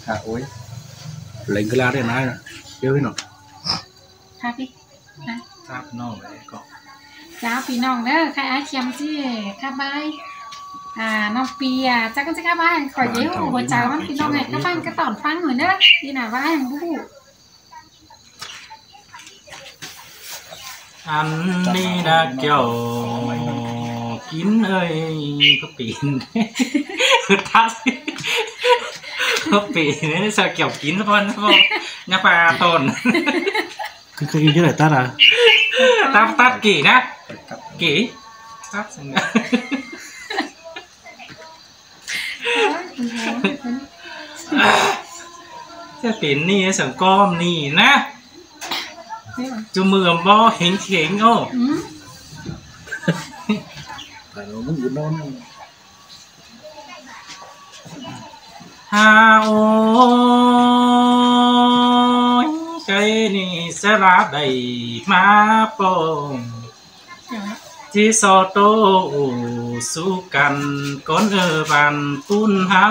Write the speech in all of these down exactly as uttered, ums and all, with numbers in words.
ค่ะ โอ้ย เล็งกะลาได้นะ เดี๋ยวพี่น้อง ค่ะพี่ ค่ะ ครับน้องเลยก็ จ้าพี่น้องเด้อ ค่ะ อ้ายเขียมสิ ค่ะ บาย อ่า น้องเปีย จักกันสิ ค่ะ บาย ขอเย้าหัวใจมันพี่น้องไง ค่ะ บ้านก็ตอนฟังหน่อยเด้อ พี่น่ะ ว่ายังบู้ อันนี้นะแก้วกินเอ้ย ก็ปีน ทัด ก็ปีน นี่สาวแก้วกินซะพ่อนซะพ่อน ยาปลาต้น คือ คืออยู่ที่ไหนตัดอ่ะ ตัด ตัดกี่นะ กี่ ตัดสังกัด จะเป็นนี่สังก้อมนี่นะ จุมือบ่เห็นเข็งโอ้ อืม แต่เรามึงอยู่นอน ฮาโอ้ย ใครนี่สละได้มาปอง ที่สอโตสู่กันก้นเออบ้านปุ้นเฮา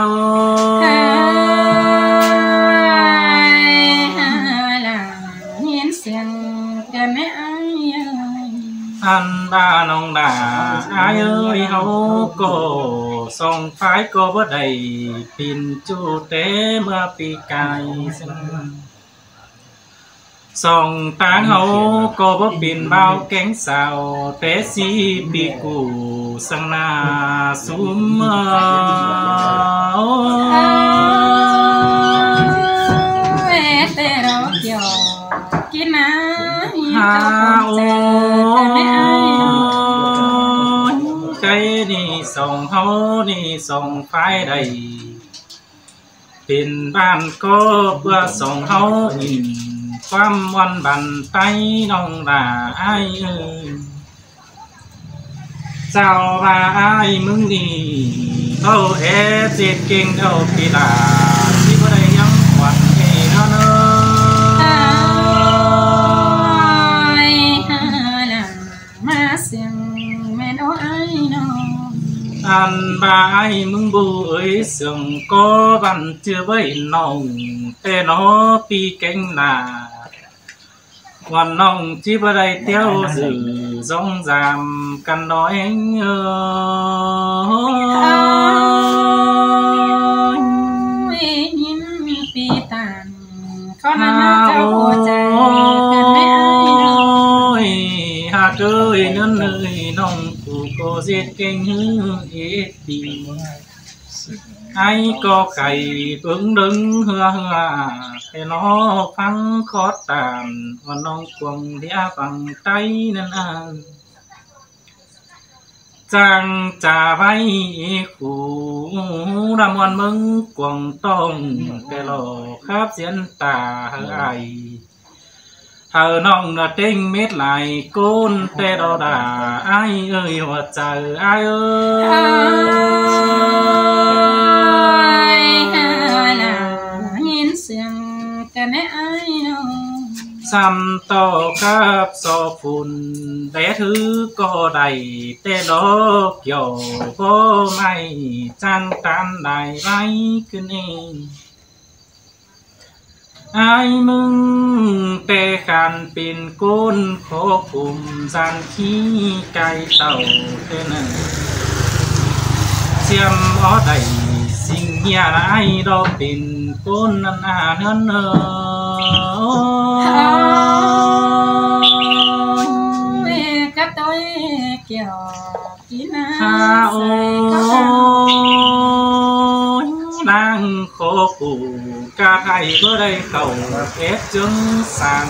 เห็นเสียงกันแม่อ้ายเอ้ย อันบ้าน้องด่าอ้ายเอ้ย เฮาก็สองฝ่ายก็บ่ได้ปิ่นจูแต่เมื่อปีกายซึ่ง สองตางเฮาก็บ่เป็นบ่าวแก๊งสาว แต่สี่ปีกูสังหน้าสุมเอ่อ แต่เราเกี่ยวกินนะ ฮาโอ้ย ใครนี่สองเฮานี่สองฝ่ายใด เป็นบ้านก็เพื่อสองเฮาอิน ความม่วนบันไตน้องหลาอ้ายเอ้ย เจ้าว่าอ้ายมึงนี่ เท่าแอเจ็ดเก่งเท่าปีหลา ที่บ่ได้ยังหวังเอเนาะเนาะ มาเสียงแม่นโอ้อ้ายน้อง อันบ่าอ้ายมึงบูเอ้ยเสียงก็บันเจือไว้น้อง แต่น้อปีแกงหน้า วันน้องที่บ่ได้เที่ยวสื่อสองสามกันน้อยเอ้ย ยินปีตาน เขานั้นมาเจ้าหัวใจเกินไม่อ้ายน้อง โอ้ย หากเอ้ยเนินเอ้ยน้องกูก็เสียเก่งหื้อเอ็ดปี ไอ้ก็ไก่เปิงดึงเฮือเฮือ แต่น้อฟังขอตามว่าน้องกวงเดียฟังใต้นั่นเอง จังจะไว้ ขู รำวันเมืองกวางต้อง แต่หล่อครับเสียนตาเฮอไอ เฮอน้องนะเต็งเม็ดหลายก้น แต่ดอด่าไอ้เอ้ยหัวใจไอ้เอ้ย ยินเสียงกันแน่ไอ้น้อง ซ้ำต่อกับซอฝุ่น แต่ถือก็ได้ แต่ดอกเกี่ยวก็ไม่ จังตานได้ไว้ขึ้นเอง ไอ้มึงแต่ขันเป็นก้นขอผมสันขี้ไก่เต่าแต่หนึ่ง เสียมออได้สิ่งเฮียไอ้ดอกเป็นก้นนั้นอาเนินเออ กระต้อยเกี่ยวกินน้ำ ฮาโอ้ ใส่ก็เอา นางขอปู่กาไทยบ่ได้เข้าเอ็ดจึงสั่ง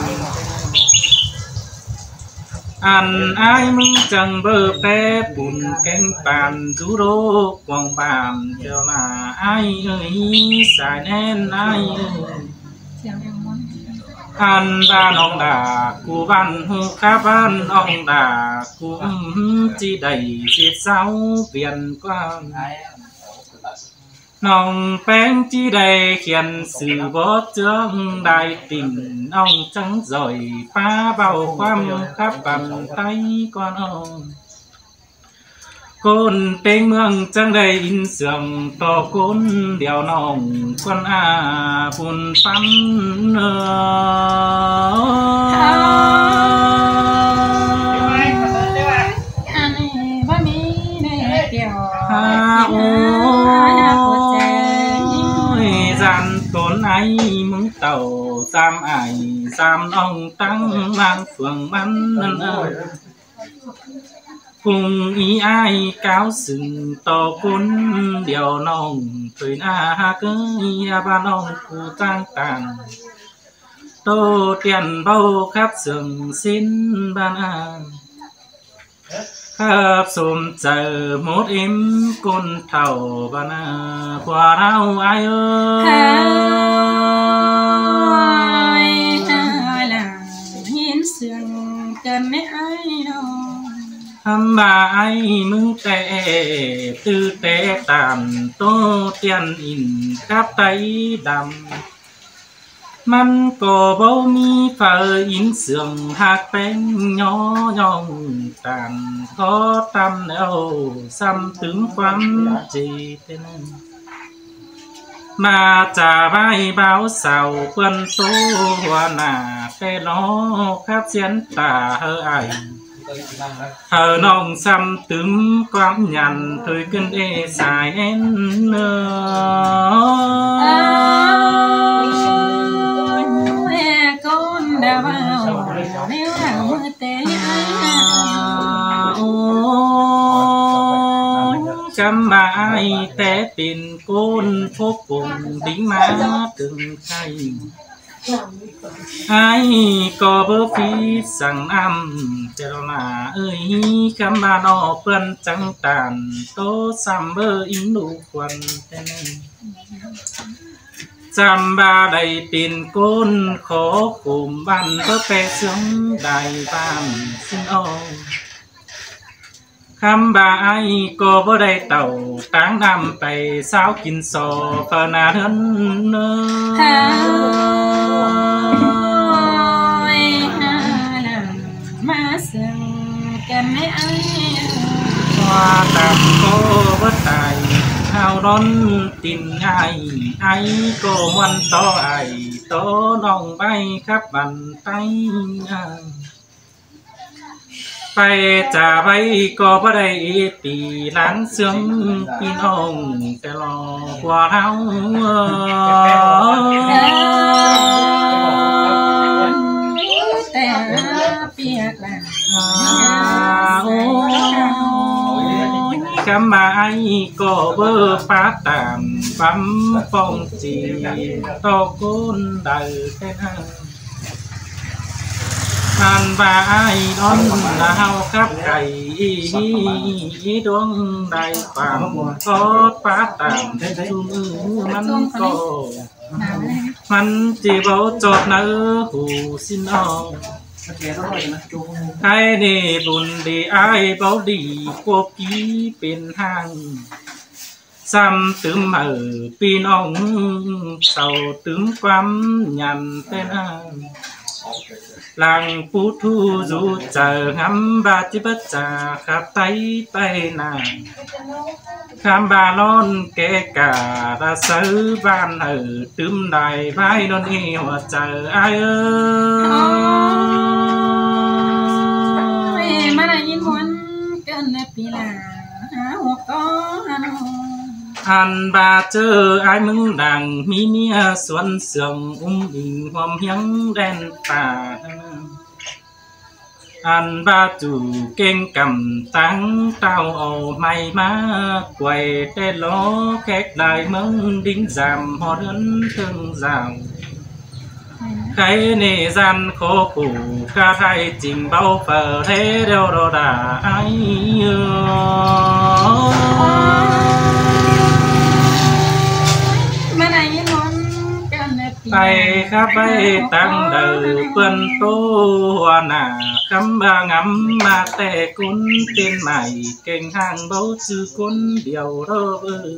อันอ้ายมึงจังเบอร์แปรบุญแกงปานจูโรกวางบานเจ้ามาอ้ายเอ้ยสายแน่นอ้ายเอ้ย เสียงแมงมุม อันบ้านน้องดากูบ้านหูข้าบ้านน้องดากู อืม จีได้สิเศร้าเปลี่ยนกว้าง น้องแป้งจีได้เขียนสื่อบ่เจืองได้ติ่ง น้องจังจ่อยป้าเบาความขับบันไตกว่าน้อง ꞌCốn ꞌtếng ꞌmướng chắng đảy in sương ꞌto ꞌcốn điêu ꞌnọng ꞌquan a phun phắn. Ôi, ꞌdan ꞌcốn ải ꞌmướng tảu, sam ải sam ꞌnọng tẳng ꞌmướng phượng ꞌmắn ꞌnặn. Phung ꞌí ải cáo sưng ꞌto ꞌcốn điêu ꞌnọng thôi ꞌna hák ới, ꞌva ꞌnọng ꞌcứ ꞌtáng ꞌtan ꞌtố tiên báu khắp sương ꞌsịn ꞌva ꞌna. Khắp sôm chaư mốt ím ꞌcốn thảu ꞌva ꞌna, ꞌpưa ꞌháu ải ơi. Hên sương cơn ꞌmé ải ꞌnọng. Hăm ꞌva ải ꞌmứng té, ꞌtứ té ꞌtan ꞌtố tiên in khắp Táy Đăm. ꞌMắn ꞌcọ báu ꞌmí phaư in sương hák ꞌpéng ꞌnhó ꞌnhọng ꞌtan khó ꞌtăm ꞌlẹo, sam tứm ꞌquám ꞌchị ꞌtến. ꞌMá ꞌchạ ꞌvái báo sau ꞌpươn ꞌtố ꞌhua ꞌna, té lo khắp siến ta hảư ải hảư ꞌnọng sam tứm ꞌquám nhẳn thôi ꞌcứn ê sai ên ơ. Ôi, ꞌcốn đa ꞌvạu ꞌnéo đa ꞌmưa té. Ôi, khắm ꞌva ải té pên ꞌcốn phốc pông đính ꞌmá tưng khay. Ải ꞌcọ báu phít săng ꞌnặm, ꞌchớ lo ꞌna ới, khắm ꞌva ꞌnọ ꞌpươn chắng ꞌtan ꞌtố sam báu ính ꞌlụk khuôn ꞌtến. Sam ꞌva đảy pên ꞌcốn khó khôm ꞌvắn báu ꞌpe sướng đảy ꞌvắn ꞌsịn ꞌnọng. Khắm ꞌva ải ꞌcọ báu đảy tảu táng ꞌnặm pay, sáo kin so phaư ꞌna ꞌhướn ơ. Ôi, ha lăng ꞌmá sương kén ꞌmé ải. ꞌVa tăm ꞌcọ báu tai, ꞌháu đón tin ải, ải ꞌcọ ꞌmuôn ꞌto ải, ꞌto ꞌnọng ꞌvạy khắp bản Táy ải. Pay ꞌchạ ꞌvạy ꞌcọ báu đảy ê pí láng sương ꞌpi ꞌnọng, té lo ꞌpưa ꞌháu ơi. Té ꞌpiếc lăng. À, ôi, khắm ꞌva ải ꞌcọ báu pá tản bắm phong ꞌchị ꞌto ꞌcốn đaư ꞌtến. Ăn ꞌva ải đón ꞌna ꞌháu khắp cay, đuống đảy pam tót pá tản ꞌchu ꞌmự ꞌmắn ꞌcọ. ꞌMắn ꞌchí báu chót ꞌnớ hủ ꞌsịn ꞌnọng. Khay ꞌnị bun đi ải báu đi, ꞌpưa ꞌkí pên ꞌháng. Sam tứm hảư ꞌpi ꞌnọng sau tứm ꞌquám nhẳn ꞌtến. Lăng pú ꞌthu dú chaư ngắm ꞌva ꞌchí báu ꞌchạ khắp Táy pay ꞌna. Khắm ꞌva ꞌlón ké cả đa sáư ꞌván hảư tứm đảy ꞌvạy ꞌnón ꞌnị ꞌhua chaư ải ơi. Ôi, ꞌmá đảy ꞌnhính ꞌmuôn cơn pi la hả hua có. Ăn ꞌva ꞌchớ ải ꞌmứng đang ꞌmí ꞌmía suôn sương um inh huôm hiếng đen pả. Ăn ꞌva ꞌchu kéng căm táng ꞌtạu au ꞌmạy ꞌmá quay té lo khék lai ꞌmướng đính dăm ꞌhọt ꞌhướn ꞌtướng dao. Khay ꞌnị ꞌdan khổ khổ cá thái ching báu phaư ꞌlé ꞌlẹo ꞌló đa ải ơi. Pay khắp pay táng đaư ꞌpươn ꞌtố ꞌhua ꞌna, khắm ꞌva ngắm ꞌmá té ꞌcốn pên ꞌmạy, kéng ꞌháng báu ꞌchư ꞌcốn điêu ꞌló ới.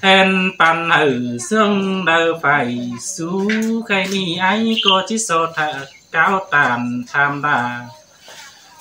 Hên păn hảư sương đaư phải sú, khay ꞌnị ải ꞌcọ ꞌchí so thả cáo tản tham đa.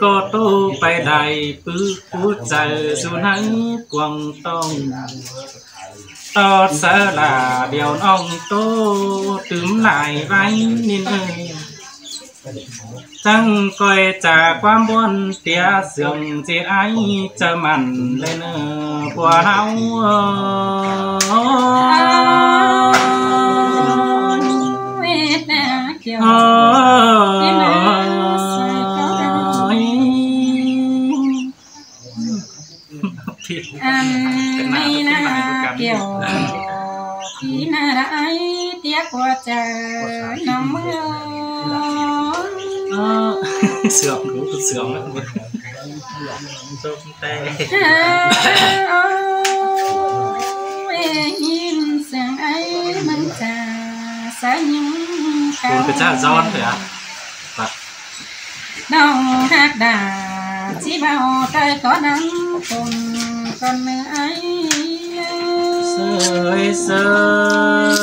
ꞌcọ ꞌtố pay đảy pứ cú chaư su ꞌnhắng cuông ꞌtong. ꞌTọt sáư lả điêu ꞌnọng ꞌtố tứm lai ꞌvạy ꞌnị ꞌnớ. Chắng ꞌcoi chả ꞌquám ꞌbuôn tia sương ꞌchí ái chaư mẳn ꞌlế ꞌnớ ꞌpưa ꞌháu. Ăn ꞌmí ꞌná kiẻo, kí ꞌná đảy ꞌtiếc ꞌquá chaư ꞌnọng ꞌmưa. Sướng, sướng lắm. Sướng tê. Ôi, ꞌhịn sương ái ꞌmướng chả sa ꞌnhính. Cuốn cái chả giòn thế à? Vâng. Đong hák đả, ꞌchí báu tai ꞌcọ ꞌnặn ꞌcốn ꞌcốn ꞌnớ ái. Sơi sơi,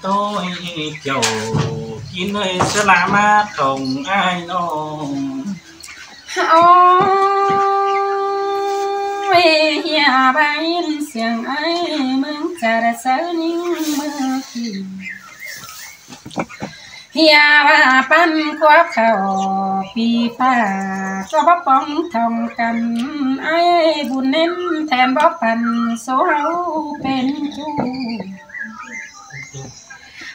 tôi kiểu kín ơi sẽ là mát không ai nông. Ôi, hia báu ꞌhịn sương ái ꞌmướng chả đảy sáư ꞌnhính ꞌmưa kỉ. Hia ꞌva păn ꞌquá khảu pi ꞌphạ ꞌcọ báu póng thong căn, ái bun ꞌnến then báu păn số ꞌháu pên ꞌchu.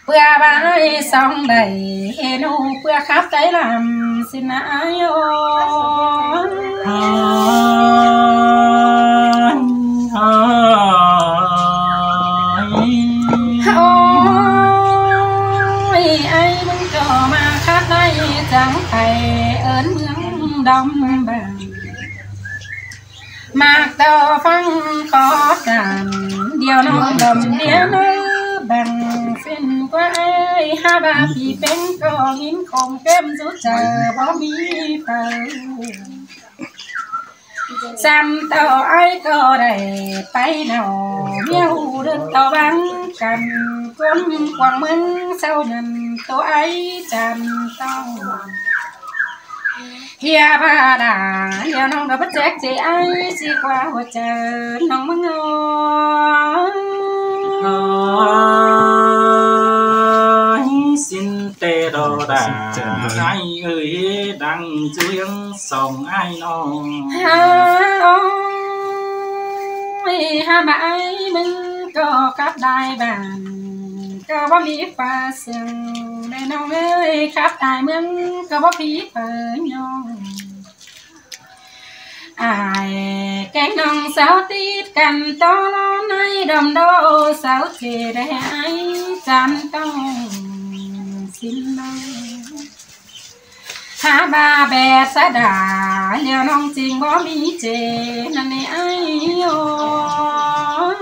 ꞌPưa ꞌva ái song đảy hê ꞌnụ ꞌpưa khắp Thái Lan xin ái ô. Ôi, ái ꞌmướng ꞌcọ ꞌmá khắp đảy chắng pay ơn ꞌmướng đom bảng. Mạc tỏ phắng khó cản, điêu ꞌnọng đom điêu ꞌnớ bảng xin ꞌquá ái, hák ꞌva pi pên ꞌcọ ꞌnghín khong kém dú chaư báu ꞌmí phaư. Sắm tỏ ái ꞌcọ đảy pay nỏ, ꞌmía ꞌhụ đớn tỏ báng căn, ꞌcốn quảng ꞌmướng sau nhẳn tô ái chăm tỏ. Hiê ꞌva đa, ꞌlẹo ꞌnọng đa báu chẹk ꞌchí ai, ꞌchí ꞌquá ꞌhua chaư ꞌnọng ꞌmướng ơi. Ôi, ꞌsịn ꞌtẹ ꞌđa đa, ai ơi, đang ꞌchu ꞌhiếng song ai ꞌnọng. Ôi, hák ꞌva ai ꞌmướng ꞌcọ khắp đai bản, ꞌcọ báu ꞌmí pha sương, ꞌnị ꞌnọng ơi, khắp đai ꞌmướng ꞌcọ báu ꞌmí pha ꞌnọng. Ai kéng ꞌnọng sáu tít căn tó lo ꞌnị đom đô sáu ꞌchí đảy ai chăn ꞌtong ꞌsịn ꞌnọng. Hák ꞌva ꞌbẹt sa đa, ꞌlẹo ꞌnọng ꞌchí báu ꞌmí ꞌchế ꞌnặn ꞌnị ai ơi.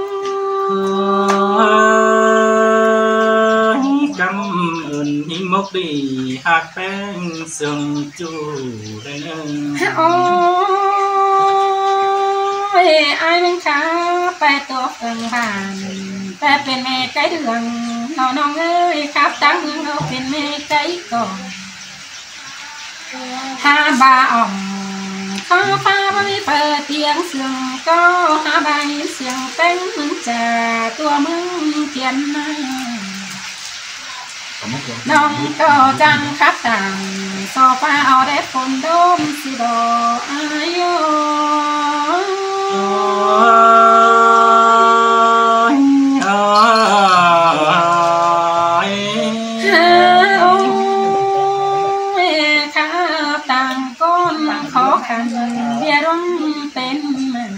Căm ơn ꞌhí mốc đi hák ꞌpéng sương ꞌchu đảy ꞌnớ. Ôi, ai ꞌmướng khắp ꞌpẹ ꞌtố phường bản, ꞌpẹ pên ꞌme cái đường, ꞌnọng ꞌnọng ơi, khắp ꞌtáng ꞌmướng ꞌnọng pên ꞌme cái cỏ. Hák ꞌva ỏng, khắp pha báu ꞌmí pha tiếng sương ꞌcọ, hák ꞌva ꞌhịn sương ꞌpéng ꞌmướng ꞌchạ tua ꞌmướng thiên ꞌnạ. ꞌNọng ꞌcọ chắng khắp tang, so pha au đét phôn đôm ꞌsịn đo ai ơi. Ôi, khắp tang ꞌcốn khó khăn, ꞌviạk ꞌluống pên mẳn,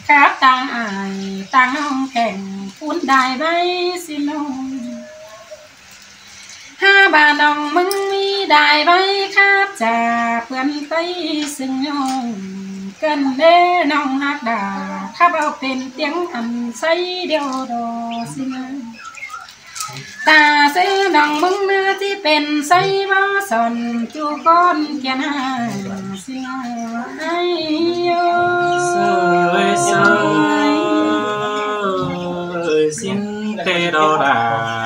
khắp tang ai, tang ꞌnọng kéng phún đai ꞌvạy ꞌsịn ꞌnọng. Hák ꞌva ꞌnọng ꞌmướng ꞌmí đai ꞌvạy khắp ꞌchạ ꞌpươn ꞌtới sưng ꞌnọng, ꞌcợn ꞌlế ꞌnọng hák đa, khắp au pên tiếng ăn ꞌsáy điêu đo ꞌsịn ꞌnọng. Ta ꞌsứ ꞌnọng ꞌmướng ꞌnớ ꞌchí pên ꞌsáy báu son ꞌchu ꞌcốn kiên ꞌnạ ꞌsịn ꞌnọng ai ơi. Sơi sơi, ꞌsịn ꞌtẹ ꞌđa đa,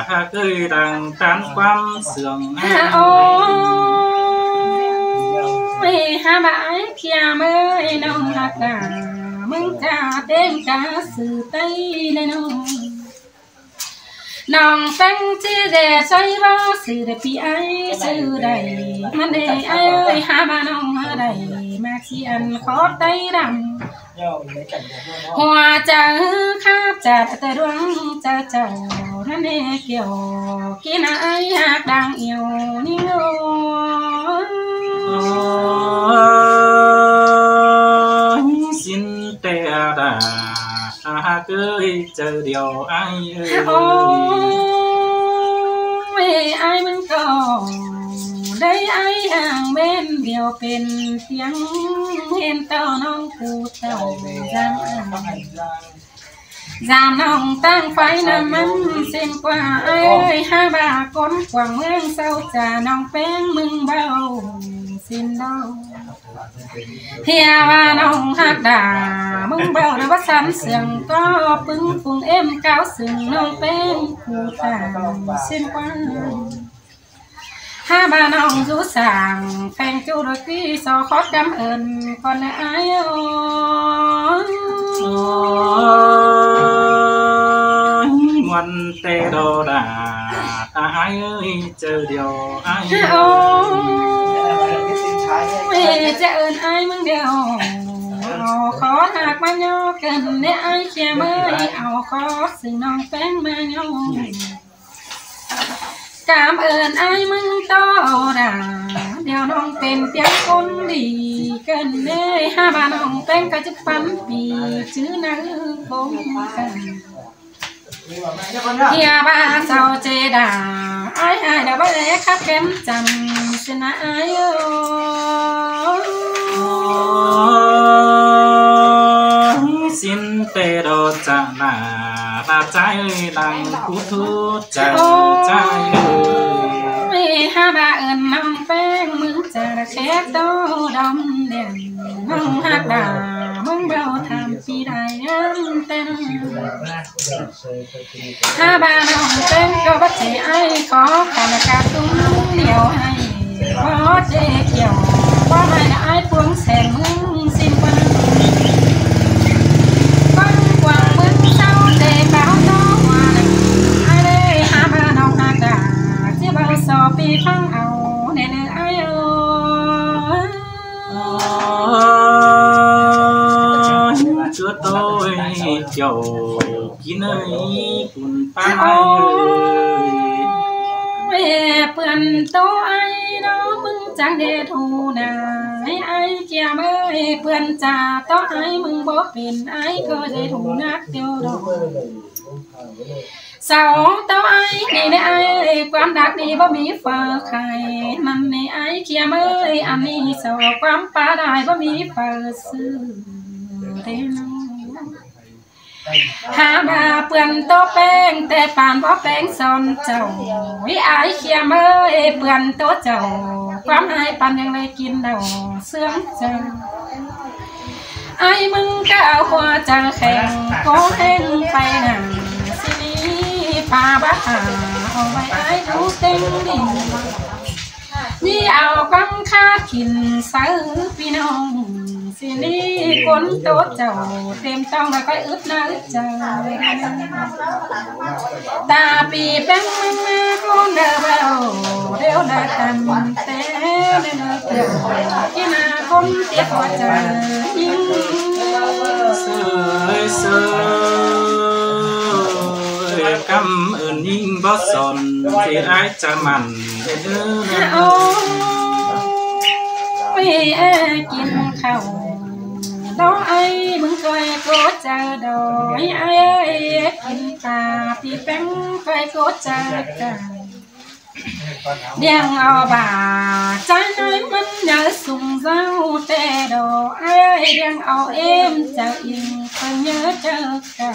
hák ơi đang tán ꞌquám sương ꞌnạ. Ôi, hák ꞌva ai ꞌkhịa ꞌmới ꞌnọng hák đa, ꞌmướng ꞌchạ ꞌtếng cá sư ꞌtới ꞌlế ꞌnọng. ꞌNọng ꞌpéng ꞌchí ꞌdệt ꞌsáy báu sư đảy ꞌpi ai sư đảy, ꞌmắn đảy ai ơi, hák ꞌva ꞌnọng hák đảy, ꞌmặc ꞌchí ăn khó ꞌtới đăm. Hua chaư khắp ꞌchạ ꞌtẹ ꞌluống chaư chảu, ꞌnặn ꞌnị kiẻo kin ai hák đang iêu ꞌnị ꞌnớ. Ôi, ꞌsịn ꞌtẹ ꞌđa, hák ơi, chaư điêu ai ơi. Ôi, ai ꞌmướng ꞌcọ đảy ai hăng ꞌmen điêu pên tiếng, hên ꞌtạu ꞌnọng ꞌcú ꞌtạu dăm ăn, dăm ꞌnọng ꞌtáng phái ꞌnặn ꞌmắn ꞌsịn ꞌquá ai ơi, hák ꞌva ꞌcốn quảng ꞌmướng ꞌsáo ꞌchạ ꞌnọng ꞌpéng ꞌmướng báu ꞌsịn ꞌnọng. Hiê ꞌva ꞌnọng hák đa, ꞌmướng báu đa báu săn sương ꞌcọ, ꞌpứng phung ꞌếm cáo sương ꞌnọng ꞌpéng ꞌcú tang ꞌsịn ꞌquá. Hák ꞌva ꞌnọng dú sảng pheng ꞌchu đa ꞌquí so khót căm ơn ꞌcốn ꞌnớ ai ơi. Ôi, ꞌmuôn ꞌtẹ ꞌđa đa, ta ai ơi, chaư điêu ai ơi. Ôi, chaư ơn ai ꞌmướng điêu, au khót hák ꞌmá ꞌnhó, ꞌcợn ꞌnị ai ꞌkhịa ꞌmới, au khót sương ꞌnọng ꞌpéng ꞌmá ꞌnhó. Cảm ơn ai ꞌmướng ꞌtố đa, điêu ꞌnọng pên tiếng ꞌcốn đi, ꞌcợn ꞌnị hák ꞌva ꞌnọng ꞌpéng ꞌcọ chứ pắn pi chứ ꞌnặn ꞌcốn. Hiê ꞌva sau ꞌchế đa, ai ai đa báu đảy khắp kém chăm ꞌsịn ꞌnạ ai ơi. Ôi, ꞌsịn ꞌtẹ ꞌđa chả đa, đa ꞌchái ơi, đang ꞌcú thú chả ꞌchái ơi. Ôi, hák ꞌva ơn ꞌnọng ꞌpéng ꞌmướng chả đa khép tô đom đen, ꞌnọng hák đa ꞌmướng báu tham pi đai ăn ten. Hák ꞌva ꞌnọng ꞌpéng ꞌcọ báu ꞌchí ai khó khăn cá túng điêu ai, báu ꞌchí kiẻo ꞌquám ải ải ꞌpứng sẻng ꞌmứng ꞌsịn ꞌquá. ꞌQuám quảng ꞌmứng ꞌsáo ꞌtẹ cáo ꞌtó hua ải ꞌlới hák ꞌmá ꞌnọng ꞌhặc đa, ꞌchí báu so ꞌpi ꞌphắng au ꞌnẹ ꞌnớ ải ới. Chúa tôi chầu kín ơi, cún ꞌpá ải ới. Ôi, ꞌpươn ꞌtố ải ꞌnớ ꞌmứng chắng đét hảư nả, ải ải ꞌkhịa ꞌmới, ꞌpươn chả ꞌtố ải ꞌmứng báu pên, ải ꞌcọ đét hảư nả ꞌtiếu đaư. Sau ꞌtố ải ꞌnị ꞌnị ải, ꞌquám đắc đi báu ꞌmí phaư khai, ꞌnặn ꞌnị ải ꞌkhịa ꞌmới, ăn ꞌnị sau ꞌquám pá đảy báu ꞌmí phaư sư. Thế nó hák ꞌmá ꞌpươn ꞌtố ꞌpéng, ꞌtẹ păn báu ꞌpéng son chảu. Ôi, ải ꞌkhịa ꞌmới, ꞌpươn ꞌtố chảu, ꞌquám ải păn ꞌnhắng ꞌlới kin đaư ꞌsướng chảu. Ải ꞌmứng ꞌcọ au hua chaư kheng, ꞌcọ ꞌhêng pay nẳng, ꞌsịn ꞌnị pha bá hả, au ꞌvạy ải đu ꞌtếng đin. ꞌNị au ꞌquám khá kin sáư ꞌpi ꞌnọng, ꞌsịn ꞌnị ꞌcốn ꞌtố chảu, têm ꞌtóng ꞌnọi ꞌcoi ứt ná ứt chaư. Ta ꞌpi ꞌpéng ꞌmá ꞌcốn đaư báu, điêu đaư tăm té, điêu đaư tăm kin ꞌcốn tiết hua chaư. Sơi sơi, ꞌcắm ơn ꞌnhính báu son, ꞌchí ải chaư mẳn. Ôi, ơ, kin khảu ꞌló ải ꞌmứng ꞌcoi ꞌcố chaư đaư, ải ơi, kin ta ꞌpi ꞌpéng ꞌcoi ꞌcố chaư đaư. Điêng au bả, ꞌchái ꞌnọi ꞌmắn nháư sung ꞌdạu ꞌtẹ đaư, ải ơi, điêng au êm chaư inh, ꞌpứng ꞌnhớ chaư ca.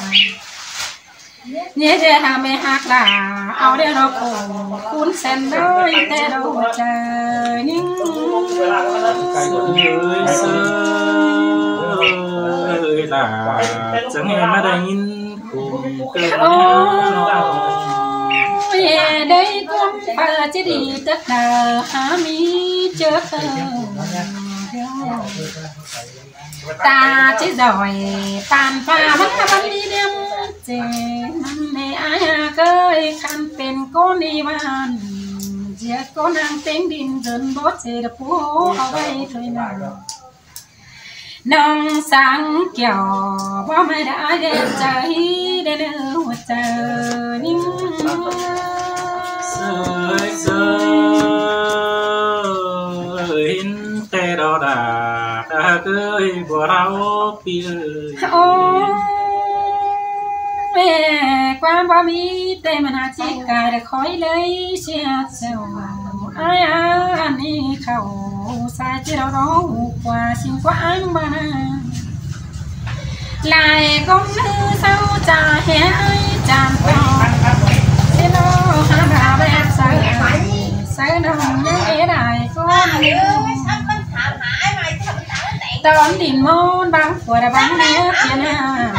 ꞌNhé ꞌchí hák ꞌmí hák đa, au điêng au khổ, ꞌcốn sen ꞌnọi ꞌtẹ đaư chaư ꞌnhính. Sơi sơi, đa chắng ꞌmá đảy ꞌnhính. Ôi, đảy ꞌcốn phaư ꞌchí đi tớt đaư hák ꞌmí ꞌchớ tơ. Ta ꞌchí doi păn pha ꞌmắn ꞌmắn đi điêm ꞌchế. ꞌNặn ꞌnị ải ꞌcới khăn pên ꞌcốn đi ꞌván, ꞌdệt ꞌcốn ꞌnăng ꞌtếng đin dơn bố ꞌchế đa pú au ꞌvạy thôi nả. ꞌNọng sáng kiẻo báu ꞌmí đa ải đét chaư hí đét ꞌnớ hua chaư ꞌnhính. Sơi sơi, ꞌhịn ꞌtẹ đaư đa, đa ꞌcới báu ꞌláo ꞌpi ơi. Ôi, ꞌquám báu ꞌmí ꞌtẹ ꞌmắn ꞌchí cai đa khói ꞌlới sia chảu. Ải ꞌnị khảu sai ꞌchí đaư đaư ꞌquá ꞌsịn ꞌquá ꞌmá ꞌnạ. Lai ꞌcốn ꞌnư ꞌsáo ꞌchá hé ải chăm ꞌtọ. ꞌChí ꞌló hák đa bép sáư ải, sáư ꞌnọng ꞌnhắng é đảy ꞌcốn. Tón đin ꞌmôn bang phua đa bang ꞌnéo tiên ꞌnạ.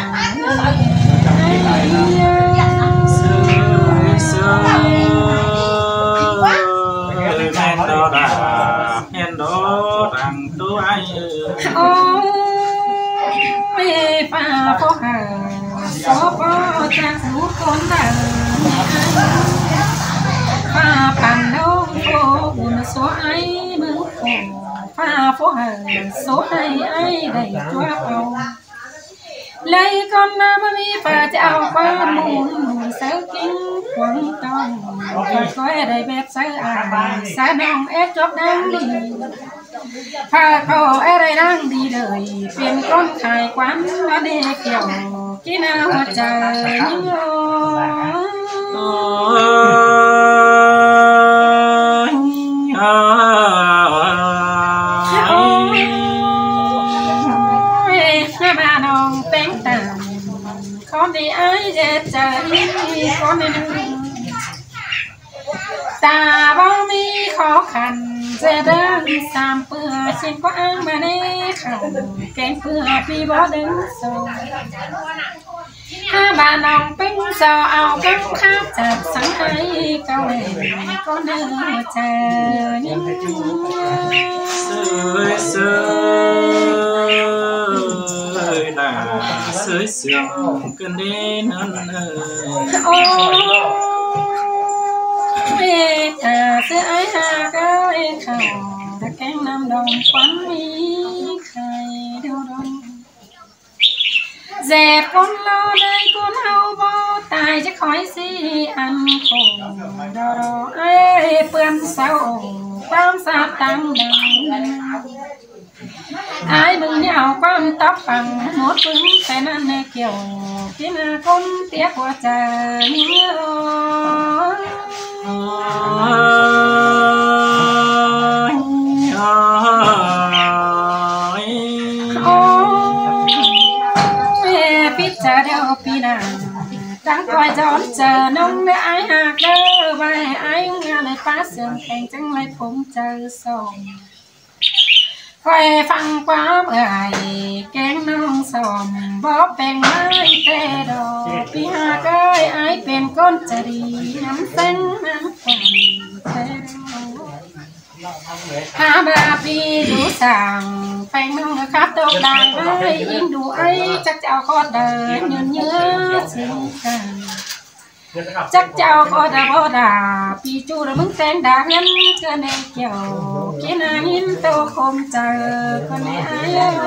Sơi sơi, ꞌmen đaư đa, ꞌmen đaư đăng ꞌtố ải ơi. Ôi, pha phô hảư, số phô chả sú ꞌcốn đaư. Pha păn đaư phô bun số ải ꞌmứng khổ. Pha phô hảư, số ải ải đảy ꞌchua au. ꞌLới ꞌcốn ꞌmá báu ꞌmí pha ꞌchí au ꞌquám môn môn sáư kin quảng tong. Pha ꞌcoi đảy bép sáư ải, sáư ꞌnọng é chốp đang đi. Pha ꞌcọ é đảy đang đi đơi, pên ꞌcốn khai quán ꞌmá đé kiẻo. ꞌKí ꞌnạ hua chaư ꞌnhính ơi. Ôi, ôi, ꞌmá ꞌnọng ꞌpéng tẳng. Khón đi ải ꞌdệt chaư ꞌnị, khón đi ꞌnưng. Ta báu ꞌmí khó khăn, ꞌdệt đang sam pưa, ꞌsịn ꞌquá ꞌmá ꞌnị khảu, keng pưa ꞌpi báu đớng sô. Hák ꞌva ꞌnọng ꞌpứng sau au cắp khắp chảt sắng ꞌhại cáu ꞌlẹ ꞌcọ ꞌnớ chaư ꞌnhính. ꞌSới ꞌsới, ꞌsới ꞌsướng ꞌcọ ꞌnị ꞌnặn ꞌnớ. Ôi, ta ꞌsứ ải ꞌhặc ới, khảu ta kéng ꞌnặm đom quán ꞌmí khay điêu đom. Dẹt ꞌcốn ꞌló đảy ꞌcốn ꞌháu báu tai, chắc khỏi ꞌsị ăn khổ đỏ đỏ ới ꞌpươn sau ꞌquám ꞌsát ꞌtáng đăng. Ải ꞌmứng ꞌnị au ꞌquám tóp păng mốt ꞌpứng ꞌtẹ ꞌnặn ꞌnị, kiẻo kin ꞌcốn tiếc ꞌquá chaư ꞌnị. Ôi, phít chaư điêu ꞌpi ꞌnặn, ꞌtáng ꞌcoi dón chaư ꞌnọng ꞌnớ ải ꞌhặc ꞌnớ, ꞌvạy ải ꞌnga ꞌnị pá sương peng chắng ꞌlạy phông chaư song. ꞌKhạy phắng ꞌquám ới kéng ꞌnọng song bók peng ꞌmá ꞌtẹ đỏ. ꞌPi ꞌhặc ới, ải pên ꞌcốn chaư đi, ꞌnắm ꞌsướng ꞌnắm quảng ꞌtẹ đỏ. Hák ꞌva ꞌpi đu săng peng ꞌnọng khắp tốc đảng ới, ín đu ới chắc chảu khót đaư nhơn nhớ sính căn. Chắc chảu khót đaư báu đa, ꞌpi ꞌchu đaư ꞌmứng téng đa ꞌhướn ꞌcọ ꞌnị, kiẻo kin ꞌnặn ꞌhịn tô khôm chaư ꞌcọ ꞌnị ải ới.